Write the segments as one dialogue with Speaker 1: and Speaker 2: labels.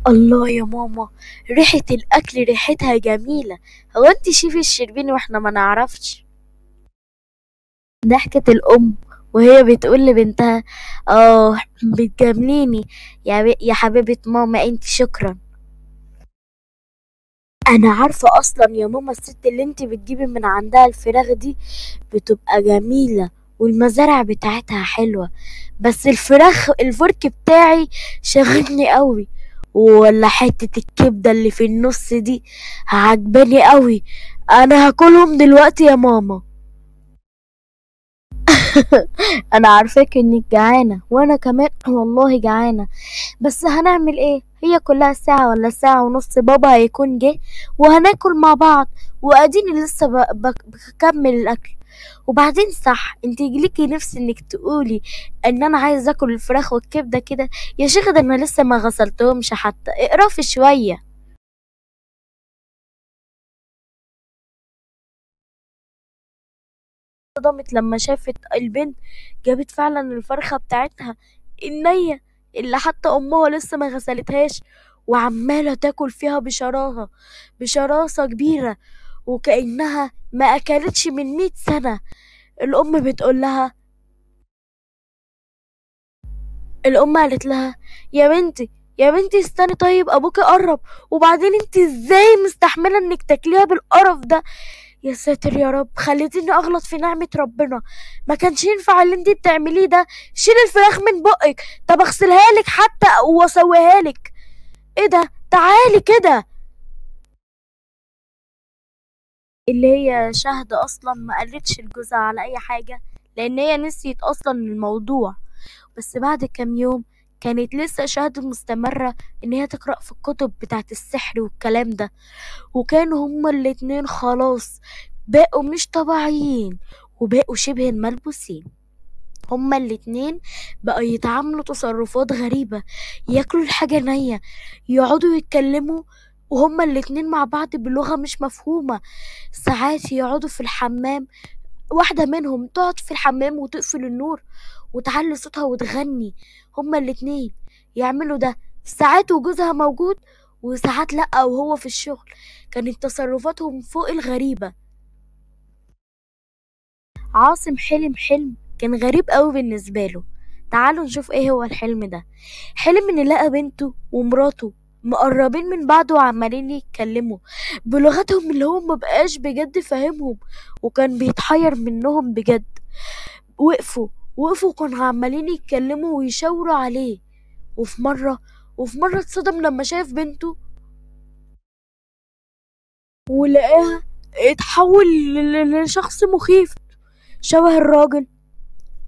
Speaker 1: الله يا ماما، ريحة الأكل ريحتها جميلة، هو انت شيف الشربيني واحنا ما نعرفش؟ ضحكت الأم وهي بتقول لبنتها اه بتجامليني يا حبيبة ماما انت، شكرا. انا عارفة اصلا يا ماما الست اللي انت بتجيبي من عندها الفراخ دي بتبقى جميلة والمزارع بتاعتها حلوة، بس الفراخ الفرك بتاعي شاغلني قوي، ولا حتة الكبدة اللي في النص دي عجباني قوي، انا هاكلهم دلوقتي يا ماما. انا عارفاك انك جعانة وانا كمان والله جعانة، بس هنعمل ايه؟ هي كلها ساعة ولا ساعة ونص بابا هيكون جه وهناكل مع بعض، واديني لسه بكمل الاكل. وبعدين صح انت ليكي نفس انك تقولي ان انا عايز اكل الفراخ والكبده كده يا شيخ، ده انا لسه ما غسلتهمش حتى، اقرفي شويه. صدمت لما شافت البنت جابت فعلا الفرخه بتاعتها النية اللي حتى امها لسه ما غسلتهاش، وعماله تاكل فيها بشراهه بشراسه كبيره وكانها ما اكلتش من 100 سنه. الام بتقول لها، الام قالت لها يا بنتي يا بنتي استني، طيب ابوكي قرب، وبعدين انت ازاي مستحمله انك تاكليها بالقرف ده؟ يا ساتر يا رب، خليتيني اغلط في نعمه ربنا، ما كانش ينفع اللي انت بتعمليه ده، شيل الفراخ من بقك، طب اغسلها لك حتى واسويها لك، ايه ده تعالي كده. اللي هي شهد اصلا ما قالتش لجوزها على اي حاجه لان هي نسيت اصلا الموضوع، بس بعد كام يوم كانت لسه شهد مستمرة ان هي تقرأ في الكتب بتاعت السحر والكلام ده، وكانوا هما الاتنين خلاص بقوا مش طبيعيين وبقوا شبه الملبوسين. هما الاتنين بقوا يتعاملوا تصرفات غريبة، ياكلوا الحاجة نية، يقعدوا يتكلموا وهما الاتنين مع بعض بلغة مش مفهومة، ساعات يقعدوا في الحمام، واحدة منهم تقعد في الحمام وتقفل النور وتعلي صوتها وتغني، هما الاتنين يعملوا ده ساعات وجوزها موجود وساعات لأ وهو في الشغل. كانت تصرفاتهم فوق الغريبة. عاصم حلم حلم كان غريب قوي بالنسبة له، تعالوا نشوف ايه هو الحلم ده. حلم ان لقى بنته ومراته مقربين من بعض وعمالين يتكلموا بلغتهم اللي هو مبقاش بجد فاهمهم، وكان بيتحير منهم بجد. وقفوا كانوا عمالين يتكلموا ويشاوروا عليه. وفي مرة اتصدم لما شاف بنته ولقاها اتحول لشخص مخيف شبه الراجل،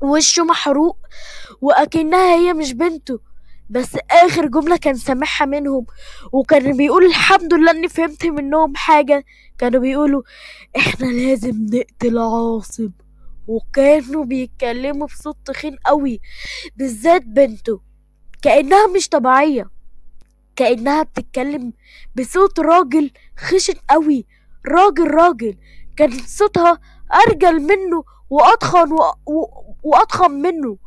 Speaker 1: وشه محروق وأكنها هي مش بنته. بس آخر جملة كان سامعها منهم وكان بيقول الحمد لله إني فهمت منهم حاجة، كانوا بيقولوا إحنا لازم نقتل عاصم، وكانوا بيتكلموا بصوت تخين قوي بالذات بنته، كأنها مش طبيعية، كأنها بتتكلم بصوت راجل خشن قوي، راجل كان صوتها أرجل منه وأضخم وأضخم منه،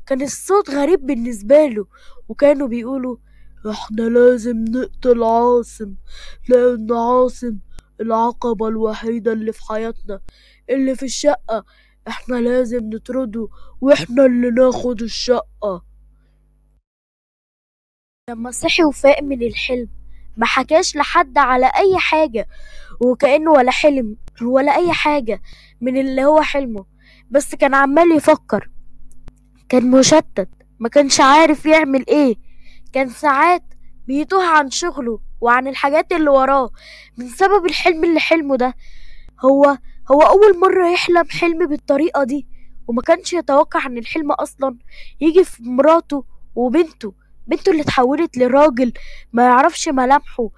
Speaker 1: كان الصوت غريب بالنسبة له. وكانوا بيقولوا احنا لازم نقتل عاصم لأن عاصم العقبة الوحيدة اللي في حياتنا اللي في الشقة، احنا لازم نطرده واحنا اللي ناخد الشقة. لما صحي وفاق من الحلم ما حكاش لحد على اي حاجة، وكأنه ولا حلم ولا اي حاجة من اللي هو حلمه، بس كان عمال يفكر، كان مشتت، ما كانش عارف يعمل ايه، كان ساعات بيتوه عن شغله وعن الحاجات اللي وراه من سبب الحلم اللي حلمه ده. هو اول مرة يحلم حلم بالطريقة دي، وما كانش يتوقع ان الحلم اصلا يجي في مراته وبنته، بنته اللي اتحولت لراجل ما يعرفش ملامحه.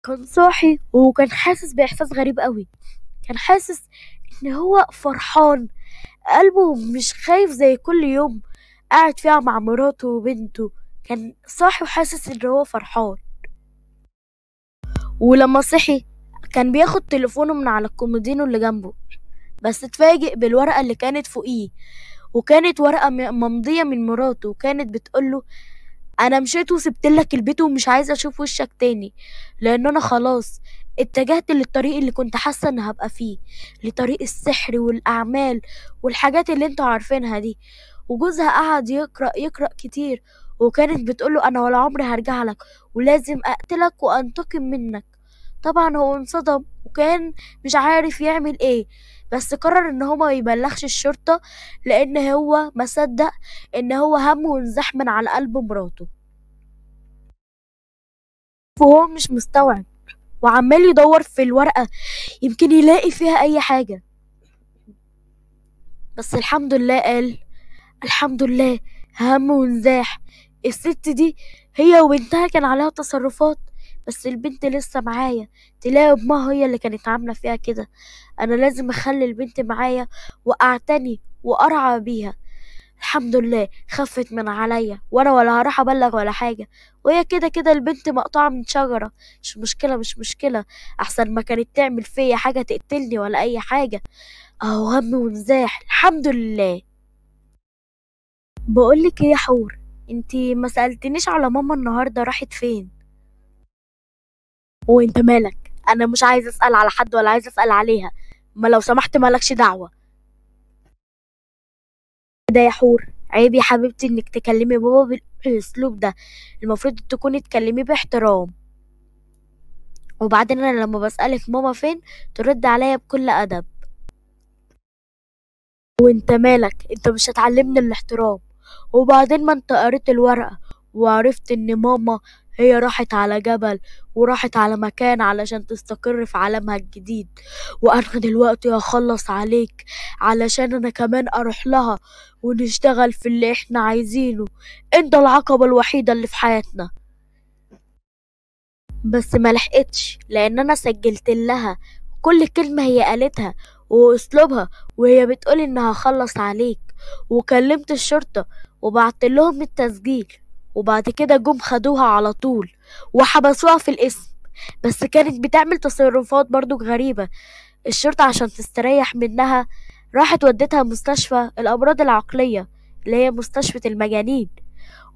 Speaker 1: كان صاحي وكان حاسس باحساس غريب قوي، كان حاسس ان هو فرحان، قلبه مش خايف زي كل يوم قاعد فيها مع مراته وبنته، كان صاحي وحاسس ان هو فرحان. ولما صحي كان بياخد تليفونه من على الكومودينو اللي جنبه، بس اتفاجئ بالورقة اللي كانت فوقيه، وكانت ورقة ممضية من مراته، وكانت بتقوله انا مشيت وسبت لك البيت ومش عايزه اشوف وشك تاني، لان انا خلاص اتجهت للطريق اللي كنت حاسه ان هبقى فيه، لطريق السحر والاعمال والحاجات اللي انتوا عارفينها دي. وجوزها قعد يقرأ كتير، وكانت بتقوله انا ولا عمري هرجع لك ولازم اقتلك وانتقم منك. طبعا هو انصدم وكان مش عارف يعمل ايه، بس قرر ان هو ما يبلغش الشرطة، لان هو ما صدق ان هو همه وانزاح من على قلب مراته. وهو مش مستوعب وعمال يدور في الورقة يمكن يلاقي فيها اي حاجة، بس الحمد لله قال الحمد لله هم وانزاح. الست دي هي وبنتها كان عليها تصرفات، بس البنت لسه معايا، تلاقي امها هي اللي كانت عاملة فيها كده، انا لازم اخلي البنت معايا واعتني وارعى بيها. الحمد لله خفت من عليا، وانا ولا هروح ابلغ ولا حاجة، وهي كده كده البنت مقطوعة من شجرة، مش مشكلة مش مشكلة، احسن ما كانت تعمل فيا حاجة تقتلني ولا اي حاجة. اهو هم ونزاح الحمد لله. بقولك ايه يا حور، انتي ما سألتنيش على ماما النهاردة راحت فين؟ وانت مالك؟ انا مش عايز اسأل على حد ولا عايز اسأل عليها، ما لو سمحت مالكش دعوة. ده يا حور عيب يا حبيبتي انك تكلمي بابا بالاسلوب ده، المفروض تكوني تكلميه باحترام. وبعدين انا لما بسألك ماما فين ترد عليا بكل ادب. وانت مالك؟ انت مش هتعلمني الاحترام. وبعدين ما انت قريت الورقة وعرفت ان ماما هي راحت على جبل وراحت على مكان علشان تستقر في عالمها الجديد، وانا دلوقتي هخلص عليك علشان انا كمان اروح لها ونشتغل في اللي احنا عايزينه. انت العقبة الوحيدة اللي في حياتنا. بس ما لحقتش، لان انا سجلت لها كل كلمة هي قالتها واسلوبها وهي بتقول انها هخلص عليك، وكلمت الشرطة وبعت لهم التسجيل، وبعد كده جم خدوها على طول وحبسوها في القسم. بس كانت بتعمل تصرفات برضو غريبة، الشرطة عشان تستريح منها راحت ودتها مستشفى الأمراض العقلية اللي هي مستشفى المجانين،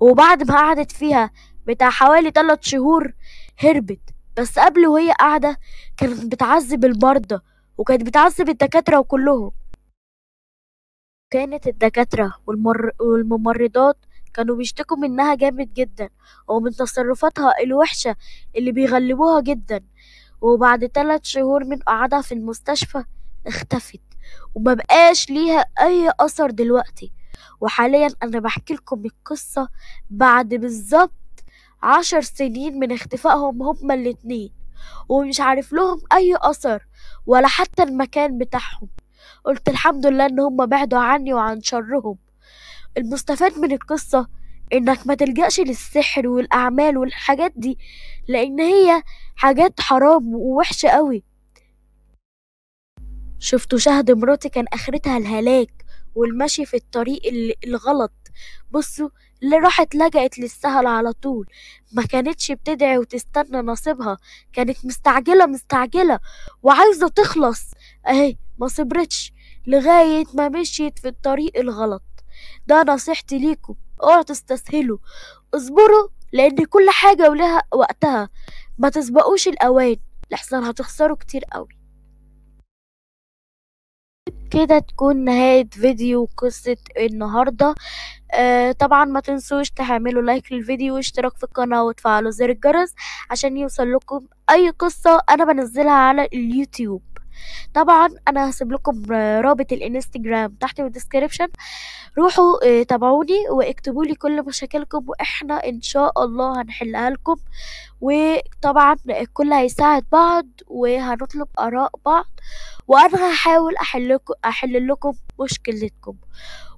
Speaker 1: وبعد ما قعدت فيها بتاع حوالي 3 شهور هربت. بس قبل وهي قاعدة كانت بتعذب المرضى وكانت بتعذب الدكاترة وكلهم. كانت الدكاترة والممرضات كانوا بيشتكوا منها جامد جدا ومن تصرفاتها الوحشة اللي بيغلبوها جدا. وبعد 3 شهور من قعدها في المستشفى اختفت وما بقاش ليها اي اثر دلوقتي. وحاليا انا بحكي لكم القصة بعد بالظبط 10 سنين من اختفائهم هما الاتنين، ومش عارف لهم اي اثر ولا حتى المكان بتاعهم. قلت الحمد لله ان هما بعدوا عني وعن شرهم. المستفاد من القصة انك ما تلجأش للسحر والاعمال والحاجات دي، لان هي حاجات حرام ووحشة قوي. شفتوا شهد مراتي كان اخرتها الهلاك والمشي في الطريق الغلط. بصوا اللي راحت لجأت للسهل على طول، ما كانتش بتدعي وتستنى نصيبها، كانت مستعجلة مستعجلة وعايزة تخلص، اهي ما صبرتش لغاية ما مشيت في الطريق الغلط. ده نصيحتي ليكم، اوعوا تستسهلوا، اصبروا لان كل حاجة ولها وقتها، ما تسبقوش الاوان لحسن هتخسروا كتير قوي. كده تكون نهاية فيديو قصة النهاردة. طبعا ما تنسوش تعملوا لايك للفيديو واشتراك في القناة وتفعلوا زر الجرس عشان يوصل لكم اي قصة انا بنزلها على اليوتيوب. طبعا انا هسيب لكم رابط الانستجرام تحت في ال description، روحوا تابعوني واكتبوا لي كل مشاكلكم واحنا ان شاء الله هنحلها لكم. وطبعا الكل هيساعد بعض وهنطلب اراء بعض، وانا هحاول احل لكم مشكلتكم.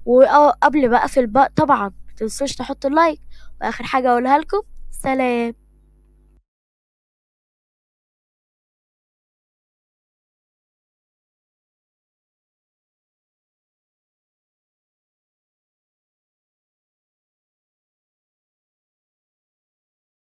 Speaker 1: وقبل ما اقفل بقى طبعا متنسوش تحطوا لايك، واخر حاجه اقولها لكم سلام.